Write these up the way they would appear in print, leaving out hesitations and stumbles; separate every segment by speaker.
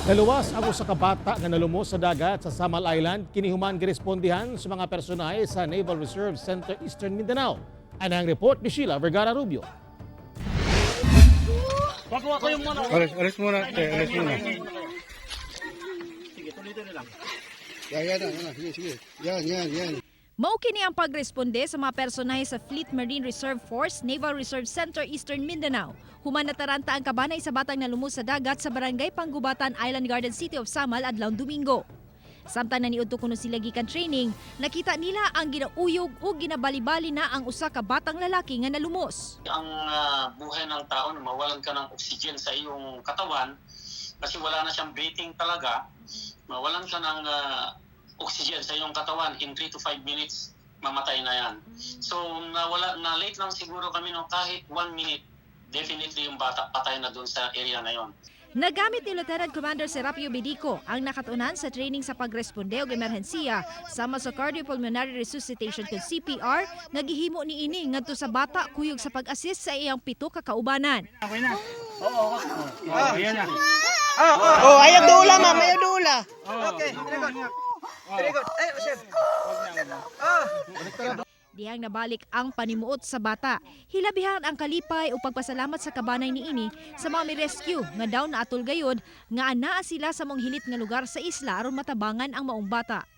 Speaker 1: Naluwas ang usa ka bata nga nalumos sa dagat sa Samal Island, kini human girespondihan sa mga personahe sa Naval Reserve Center Eastern Mindanao. Anang report ni Sheila Vergara Rubio.
Speaker 2: Alis, alis muna, te, alis muna.
Speaker 3: Yan, yan, yan, yan. Sige, sige. Yan, yan, yan.
Speaker 4: Mao kini ang pagresponde sa mga personahe sa Fleet Marine Reserve Force, Naval Reserve Center, Eastern Mindanao. Human nataranta ang kabanay sa batang nalumos sa dagat sa Barangay Panggubatan, Island Garden City of Samal adlaw Domingo. Samtang naniudto kuno sila gikan training, nakita nila ang ginauyog ug ginabalibali na ang usa ka batang lalaki nga nalumos.
Speaker 5: Ang buhay ng tao, na mawalan ka ng oxygen sa iyong katawan kasi wala na siyang breathing talaga, mawalan ka ng oxygen sa iyong katawan in 3 to 5 minutes, mamatay na yan. So nawala na, late lang siguro kami no, kahit 1 minute, definitely yung bata patay na doon sa area na yon.
Speaker 4: Nagamit ni Lieutenant Commander Serapio Bedico ang nakatunan sa training sa pagresponde og emerhensiya sama sa cardiopulmonary resuscitation kon CPR nga gihimo niini ngadto sa bata kuyog sa pag-assist sa iyang pito ka kaubanan.
Speaker 6: Oh, ayaw dula, ma'am. Ayaw dula. Okay, very good. Very good. Ay, sir.
Speaker 4: Dihang nabalik ang panimuot sa bata. Hilabihan ang kalipay o pagpasalamat sa kabanay niini sa mga mi-rescue nga daw naatol gayod nga anaa sila sa mong hilit nga lugar sa isla aron matabangan ang maong bata.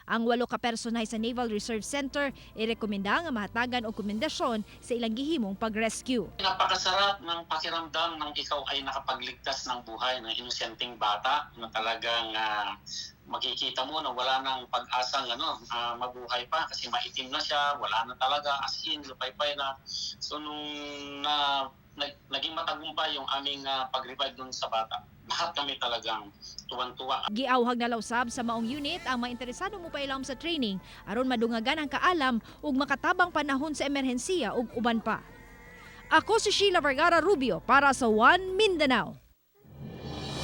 Speaker 4: Ang walo ka personay sa Naval Reserve Center irekomenda nga mahatagan og komendasyon sa ilang gihimong pag-rescue.
Speaker 5: Napakasarap ng pakiramdam ng ikaw ay nakapagligtas ng buhay ng inosenteng bata na talagang makikita mo na wala nang pag-asang ano, mabuhay pa kasi maitim na siya, wala na talaga, as in, lupaypay na. So nung naging matagumpay yung aming pag-revive dun sa bata, lahat kami talagang tuwan-tuwa.
Speaker 4: Giawhag na lausab sa maong unit ang mga interesado mo pailawom sa training aron madungagan ang kaalam ug makatabang panahon sa emerhensiya ug uban pa. Ako si Sheila Vergara Rubio para sa One Mindanao.